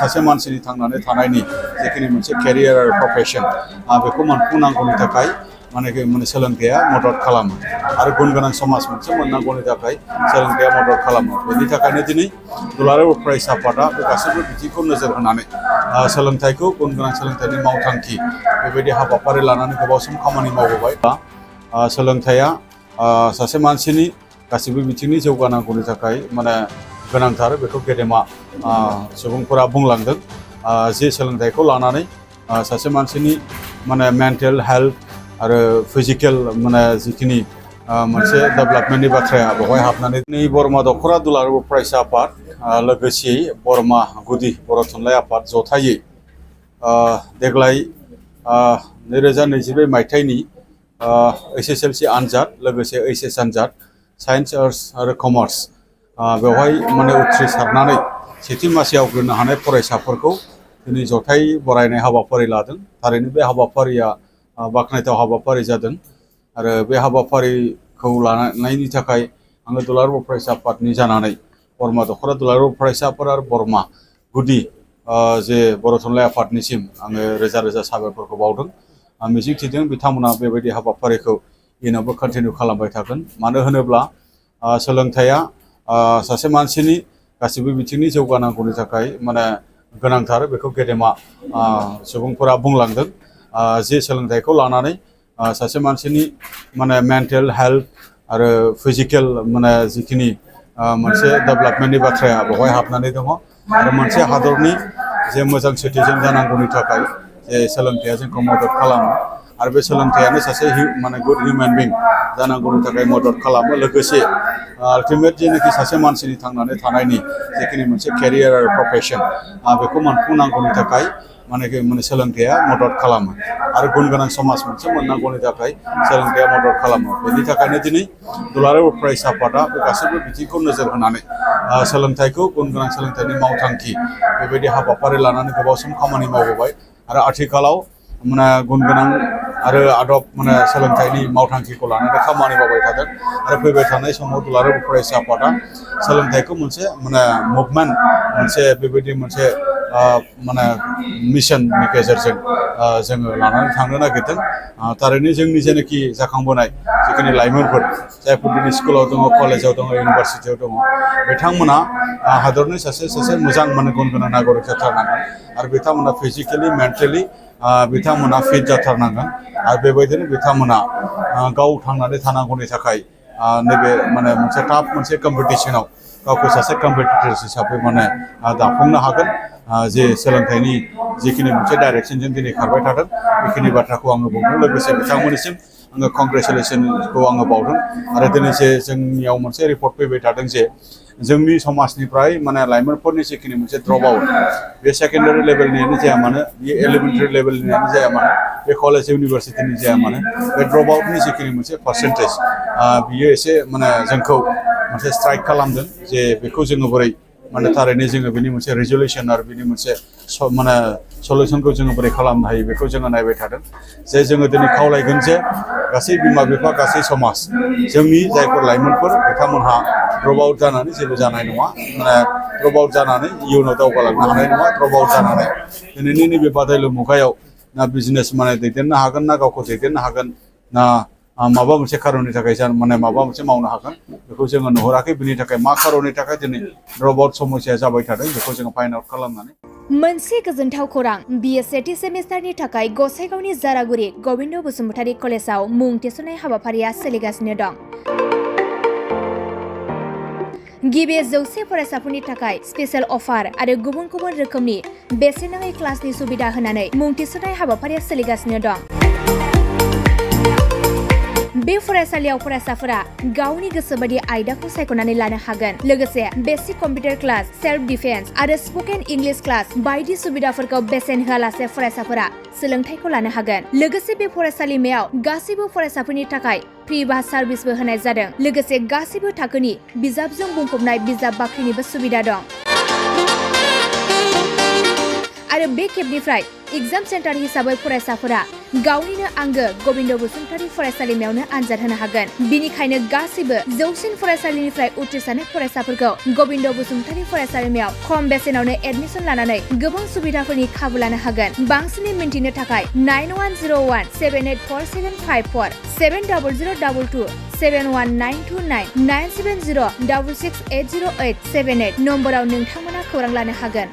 सासे मानसिनि थांनानै थानायनि जिखिनि मोनसे केरियार आरो प्रफेशन बेखौ मोनफुंनांगौनि थाखाय माने सोलोंथाइया मदद खालामो आरो गुन गोनां समाज मोनसे मोननांगौनि थाखाय सोलोंथाइया मदद खालामो। बेनि थाखायनो दिनै दुलाराय बर' फरायसा आफादा बे गासैबो बिथिंखौ नोजोर होनानै सोलोंथाइखौ गुन गोनां सोलोंथाइनि मावथांखि बेबायदि हाबाफारि लानानै गोबाव सम खामानि मावबोबाय। सोलोंथाइया सासे मानसिनि गासैबो बिथिंनि जौगानांगौनि थाखाय गोनांथार बेखौ गेदेमा सुबुंफोरा बुंलांदों। जे सोलोंथाइखौ लानानै सासे मानसिनि मेन्टेल हेल्थ आरो फिजिकेल जिखिनि मोनसे डेभेलपमेन्टनि बाथ्राया बेवहाय हाबनानै बरमा दख'रा दुलाराय बर' फरायसा आफाद लोगोसेयै बरमा गुदि बर' थुनलाइ आफाद जथायै देग्लाय 2022 मायथाइनि SSLC आनजाद लोगोसे HS आनजाद साइन्स आर्ट्स आरो कमार्स बेवहाय उथ्रिसारनानै सेथि मासियाव आवग्रिनो हानाय फरायसाफोरखौ दिनै जथाय बरायनाय हाबाफारि लादों। थारैनो बे हाबाफारिया बाख्नायथाव हाबाफारि जादों आरो बे हाबाफारिखौ लानायनि थाखाय आङो दुलाराय बर' फरायसा आफादनि जानानै बरमा दख'रा दुलाराय बर' फरायसा आफाद आरो बरमा गुदि जे बर' थुनलाइ आफादनिसिम आङो रोजा रोजा साबायखरखौ बावदों। आं मिजिंथिदों बिथांमोना बेबायदि हाबाफारिखौ इयुनावबो कन्टिनिउ खालामबाय थागोन। मानो होनोब्ला सोलोंथाइया सासे मानसिनि गासैबो बिथिंनि जौगानांगौनि थाखाय गोनांथार बेखौ गेदेमा सुबुंफोरा बुंलांदों। जे सोलोंथाइखौ लानानै सासे मानसिनि मेन्टेल हेल्थ आरो फिजिकेल जिखिनि मोनसे डेभेलपमेन्टनि बाथ्राया बेवहाय हाबनानै दङ आरो मोनसे हादरनि जे मोजां सिटिजेन जानांगौनि थाखाय जे सोलोंथाइया जोंखौ मदद खालामो आरो बे सोलोंथाइयानो सासे गुड हिउमेन बिं जानांगौनि थाखाय मदद खालामो। लोगोसे आल्टिमेट जेनाखि सासे मानसिनि थांनानै थानायनि जिखिनि मोनसे केरियार आरो प्रफेशन बेखौ मोनफुंनांगौनि थाखाय सोलोंथाइया मदद खालामो आरो गुन गोनां समाज मोनसे मोननांगौनि थाखाय सोलोंथाइया मदद खालामो। बेनि थाखायनो दिनै दुलाराय बर' फरायसा आफादा बे गासैबो बिथिंखौ नोजोर होनानै सोलोंथाइखौ गुन गोनां सोलोंथाइनि मावथांखि बेबायदि हाबाफारि लानानै गोबाव सम खामानि मावबोबाय आरो आथिखालाव गुन गोनां आरो आदब सोलोंथाइनि मावथांखिखौ लानानै खामानि मावबाय थादों आरो फैबाय थानाय समाव दुलाराय बर' फरायसा आफादा सोलोंथाइखौ मोनसे मुभमेन्ट मोनसे बेबायदि मोनसे मिशननि गेजेरजों जोङो लानानै थांनो नागिरदों। थारैनो जोंनि जेनाखि जाखांबोनाय जिखिनि लाइमोनफोर जायफोर दिनै स्कुलाव दङ, कलेजाव दङ, इउनिभारसिटियाव दङ, बिथांमोना हादरनि सासे मोजां गुन गोनां नागरिक जाथारनांगोन आरो बिथांमोना फिजिकेलि मेन्टेलि बिथांमोना फिट जाथारनांगोन आरो बेबायदिनो बिथांमोना गाव थांनानै थानांगौनि थाखाय नैबे मोनसे टाफ मोनसे कम्पिटिसनाव गावखौ सासे कम्पिटिटर हिसाबै दाफुंनो हागोन। जे सोलोंथाइनि जिखिनि मोनसे डाइरेक्सनजों दिनै खारबाय थादों बेखिनि बाथ्राखौ आङो बुंदों। लोगोसे बिथांमोननिसिम आङो कंग्रेसुलेसनखौ आङो बावदों आरो दिनैसो जोंनियाव मोनसे रिपर्ट फैबाय थादों जे जोंनि समाजनिफ्राय लाइमोनफोरनि जिखिनि मोनसे ड्रप आउट बे सेकेन्डारि लेभेलनियानो जाया मानो, बे एलिमेन्टारि लेभेलनियानो जाया मानो, बे कलेज इउनिभारसिटिनि जाया मानो, बे ड्रप आउटनि जिखिनि मोनसे पार्सेन्टेज बियो एसे जोंखौ मोनसे स्ट्राइक खालामदों जे बेखौ जोङो बोरै थारैनो जोङो बिनि मोनसे रिजलिउसन आरो बिनि मोनसे सलिउसनखौ जोङो बोरै खालामनो हायो बेखौ जोङो नायबाय थादों। जे जोङो दिनै खावलायगोन जे गासै बिमा बिफा गासै समाज जोंनि जायफोर लाइमोनफोर बिथांमोनहा ड्रप आउट जानानै जेबो जानाय नङा, ड्रप आउट जानानै इयुनाव दावगालांनो हानाय नङा। ड्रप आउट जानानै दिनैनि नैबे बादायलु मुगायाव ना बिजनेस दैदेननो हागोन, ना गावखौ दैदेननो हागोन, ना माबा मोनसे खारननि थाखाय माबा मोनसे मावनो हागोन बेखौ जोङो नुहुराखै। बिनि थाखाय मा खारननि थाखाय दिनै ड्रप आउट समस्याया जाबाय थादों बेखौ जोङो फाइन्ड आउट खालामनानै मोनसे गोजोनथाव खौरां, BA सेथि सेमिस्टारनि थाखाय गसाइगावनि जारागुरि गबिन्द बसुमतारी कलेजाव मुं थिसननाय हाबाफारिया सोलिगासिनो दं। गिबि 100 फरायसाफोरनि थाखाय स्पेशेल अफार आरो गुबुन गुबुन रोखोमनि बेसेन नाङै क्लासनि सुबिदा होनानै मुं थिसननाय हाबाफारिया सोलिगासिनो दं। बे फरायसालियाव फरायसाफोरा गावनि गोसोबायदि आयदाखौ सायख'नानै लानो हागोन। लोगोसे basic computer class, self defence आरो स्पकेन इंलिश क्लास बायदि सुबिदाफोरखौ बेसेन होआलासे फरायसाफोरा सोलोंथाइखौ लानो हागोन। लोगोसे बे फरायसालिमायाव गासैबो फरायसाफोरनि थाखाय फ्रि बास सार्भिसबो होनाय जादों। लोगोसे गासैबो थाखोनि बिजाबजों बुंफबनाय बिजाब बाख्रिनिबो सुबिदा दं। आरो बे खेबनिफ्राय एग्जाम सेन्टार हिसाबै फरायसाफोरा गावनिनो आंगो गबिन्द बसुमतारी फरायसालिमायावनो आनजाद होनो हागोन। बिनिखायनो गासैबो जौसिन फरायसालिनिफ्राय उथ्रिसारनाय फरायसाफोरखौ गबिन्द बसुमतारी फरायसालिमायाव खम बेसेनावनो एडमिसन लानानै गोबां सुबिदाफोरनि खाबु लानो हागोन। बांसिनै मिन्थिनो थाखाय 9101784754 7002 71929 970 668087 नम्बराव नोंथांमोना खौरां लानो हागोन।